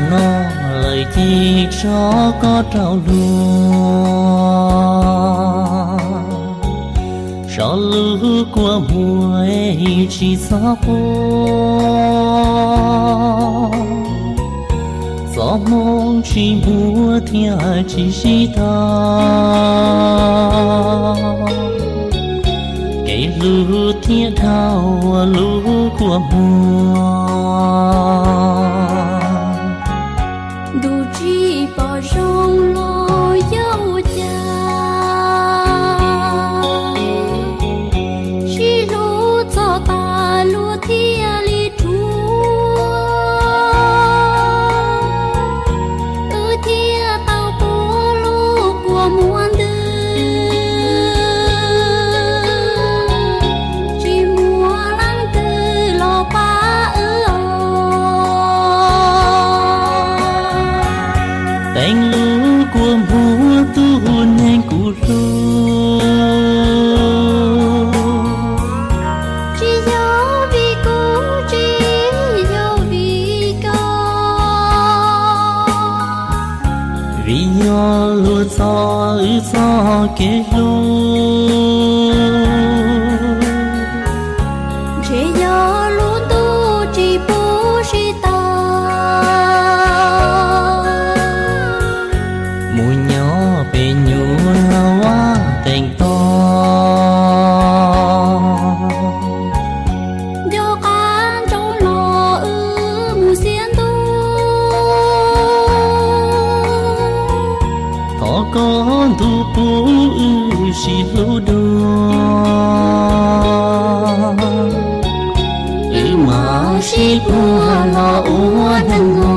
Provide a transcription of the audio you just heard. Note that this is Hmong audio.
no lawm ces tso koj rau luag, so lub kua muag tsis txhob quaj, txoj hmoo tsis muaj thiaj tsis sib tau, kev hlub thiaj dhau lub kua muag. Ntuj tsis pom zoo los yog ua cas, sib hlub txog tas luag thiaj li rhuav, wb thiaj tau puv lub kua muag ntws, tsis muaj leej twg los pab wb os. Teev lub kua muag tus neeg kuv hlub, tsis yog vim kuv, tsis yog vim koj, vim yog luag txo wb txoj kev hlub, ntshe yog lub ntuj tsis pub sib tau, mus nyob pem nyuam vaj teev toj. Nco qab ntsoov los wb mus xiab ntuj, thov koj ntuj pub wb sib hlub dua, wb mam sib puag los ua neeg.